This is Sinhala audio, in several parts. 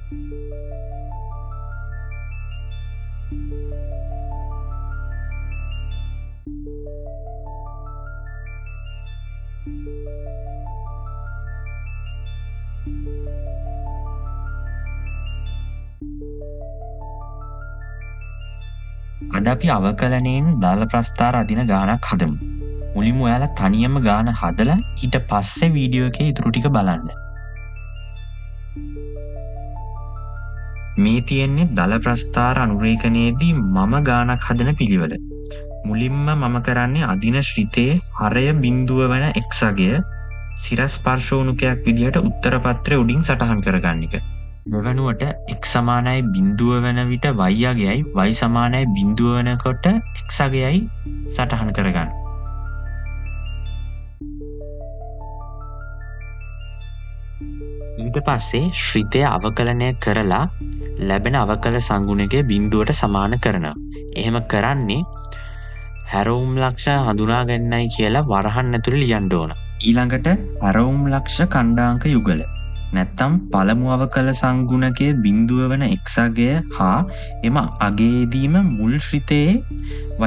අද අපි අවකලනයෙන් දල ප්‍රස්ථාර අදින ගානක් හදමු. මුලින්ම ඔයාලා තනියම ගාන හදලා ඊට පස්සේ වීඩියෝ එකේ ඉතුරු ටික බලන්න. මේ තියෙන්නේ දල ප්‍රස්ථාර අනුරේඛනයේදී මම ගානක් හදන පිළිවෙල. මුලින්ම මම කරන්නේ අදින ශ්‍රිතයේ හරය බිඳුව වන x අගය සිරස්පර්ශෝණුකයක් විදිහට උත්තර පත්‍රයේ උඩින් සටහන් කරගන්න එක. දෙවනුවට x සමානයි බිඳුව වන විට y අගයයි y සමානයි බිඳුව වෙනකොට x අගයයි සටහන් කරගන්න. ඊට පස්සේ ශ්‍රිතය අවකලනය කරලා ලැබෙන අවකල සංගුණකය බිඳුවට සමාන කරනවා. එහෙම කරන්නේ හැරවුම් ලක්ෂ හඳුනා ගන්නයි කියලා වරහන් ඇතුළේ ලියන්න ඕන. ඊළඟට හැරවුම් ලක්ෂ ඛණ්ඩාංක යුගල නැත්තම් පළමු අවකල සංගුණකයේ බිඳුව වන x අගය හා එම අගයේදීම මුල් ශ්‍රිතයේ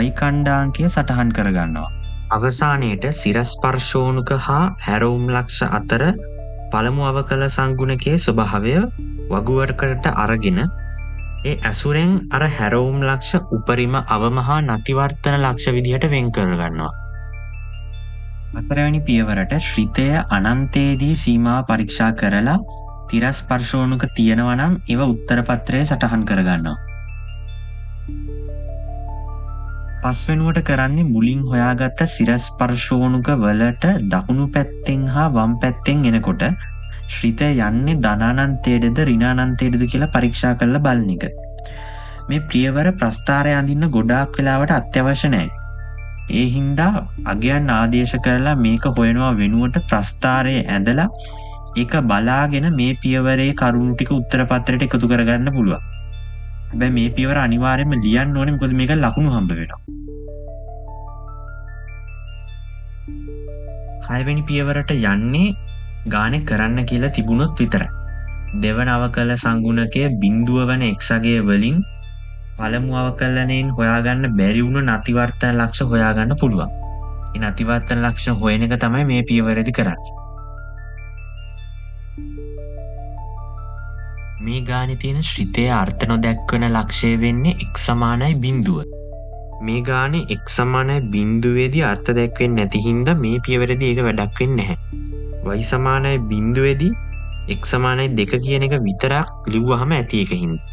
y ඛණ්ඩාංකය සටහන් කරගන්නවා. අවසානයේට සිරස්පර්ශෝණුක හා හැරවුම් ලක්ෂ අතර පළමු අවකල සංගුණකයේ ස්වභාවය වගුවකට අරගෙන ඒ ඇසුරෙන් අර හැරවුම් ලක්ෂ උපරිම අවම හා නතිවර්තන ලක්ෂ විදිහට වෙන් කරගන්නවා. හතරවෙනි පියවරට ශ්‍රිතය අනන්තයේදී සීමාව පරීක්ෂා කරලා තිරස්පර්ශෝණුක තියෙනවා නම් ඒව උත්තර පත්‍රයේ සටහන් කරගන්නවා. පස්වෙනුවට කරන්නේ මුලින් හොයාගත්ත සිරස්පර්ශෝණුක වලට දකුණු පැත්තෙන් හා වම් පැත්තෙන් එනකොට ශ්‍රිතය යන්නේ ධනානන්තයටද ඍණානන්තයටද කියලා පරීක්ෂා කරලා බලන එක. මේ පියවර ප්‍රස්ථාරය අඳින්න ගොඩාක් වෙලාවට අත්‍යවශ්‍ය නෑ. ඒ හින්දා අගයන් ආදේශ කරලා මේක හොයනවා වෙනුවට ප්‍රස්ථාරයේ ඇඳලා ඒක බලාගෙන මේ පියවරේ කරුණු ටික උත්තර පත්‍රයට එකතු කරගන්න පුළුවන්. හැබැයි මේ පියවර අනිවාර්යයෙන්ම ලියන්න ඕනේ, මොකද මේක ලකුණු හම්බ වෙනවා. හයවෙනි පියවරට යන්නේ ගානේ කරන්න කියලා තිබුණොත් විතරයි. දෙවන අවකල සංගුණකය බිඳුව වන x අගය වලින් පළමු අවකලනයෙන් හොයාගන්න බැරි වුණ නතිවර්තන ලක්ෂ හොයාගන්න පුළුවන්. ඒ නතිවර්තන ලක්ෂ හොයන එක තමයි මේ පියවරේදී කරන්නේ. මේ ගානේ තියෙන ශ්‍රිතයේ අර්ථ නොදැක්වන ලක්ෂය වෙන්නේ x සමානයි බිඳුව. මේ ගානේ x සමානයි බිඳුවේදී අර්ථ දැක්වෙන්නේ නැති හින්දා මේ පියවරේදී ඒක වැඩක් වෙන්නේ නැහැ. y සමානයි බිඳුවේදී x සමානයි 2 කියන එක විතරක් ලිව්වහම ඇති ඒක හින්දා.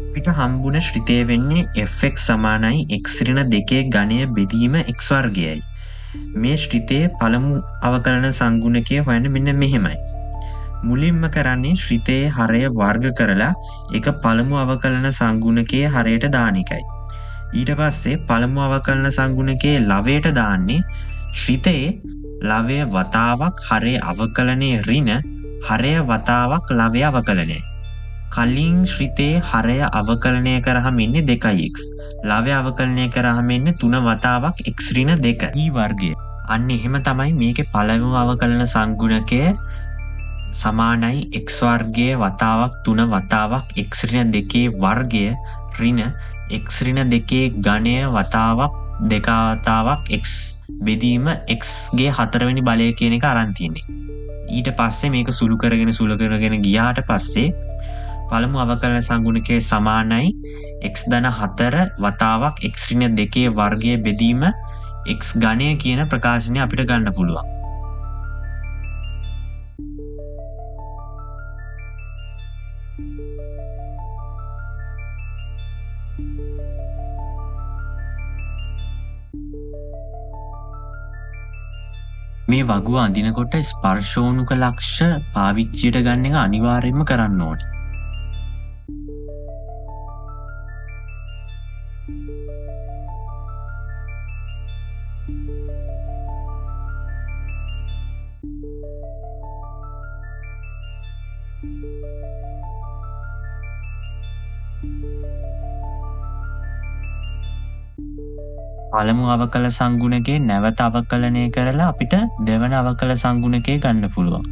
අපිට හම්බුන ශ්‍රිතය වෙන්නේ fx සමානයි x ඍණ 2 ඝනය බෙදීම x වර්ගයයි. මේ ශ්‍රිතයේ පළමු අවකලන සංගුණකය හොයන්න මෙන්න මෙහෙමයි. මුලින්ම කරන්නේ ශ්‍රිතයේ හරය වර්ග කරලා ඒක පළමු අවකලන සංගුණකයේ හරයට දාන එකයි. ඊට පස්සේ පළමු අවකලන සංගුණකයේ ලවයට දාන්නේ ශ්‍රිතයේ ලවය වතාවක් හරය අවකලනයේ ඍණ හරය වතාවක් ලවය අවකලනයයි. කලින් ශ්‍රිතයේ හරය අවකලනය කරාම එන්නේ 2x. ලවය අවකලනය කරාම එන්නේ 3 වතාවක් x ඍණ 2 ඊ වර්ගය. අන්න එහෙම තමයි මේකේ පළමු අවකලන සංගුණකය සමානයි x වර්ගයේ වතාවක් 3 වතාවක් x ඍණ 2 වර්ගය ඍණ x ඍණ 2 ඝනය වතාවක් 2 වතාවක් x බෙදීම x ගේ හතරවෙනි බලය කියන එක අරන් තියෙන්නේ. ඊට පස්සේ මේක සුළු කරගෙන සුළු කරගෙන ගියාට පස්සේ පළමු අවකලන සංගුණකය සමානයි x ධන 4 වතාවක් x ඍණ 2 වර්ගය බෙදීම x ඝනය කියන ප්‍රකාශනය අපිට ගන්න පුළුවන්. මේ වගුව අඳිනකොට ස්පර්ශෝණුක ලක්ෂ පාවිච්චියට ගන්න එක අනිවාර්යයෙන්ම කරන්න ඕනේ. පළමු අවකල සංගුණකේ නැවත අවකලනය කරලා අපිට දෙවන අවකල සංගුණකේ ගන්න පුළුවන්.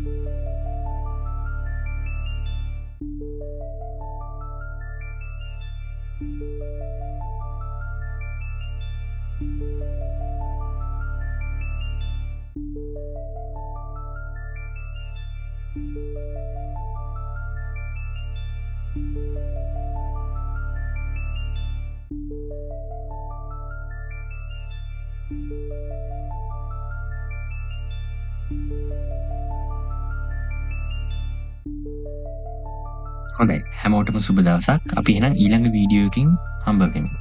හොඳයි, හැමෝටම සුබ දවසක්. අපි එහෙනම් ඊළඟ වීඩියෝ එකකින් හම්බ වෙමු.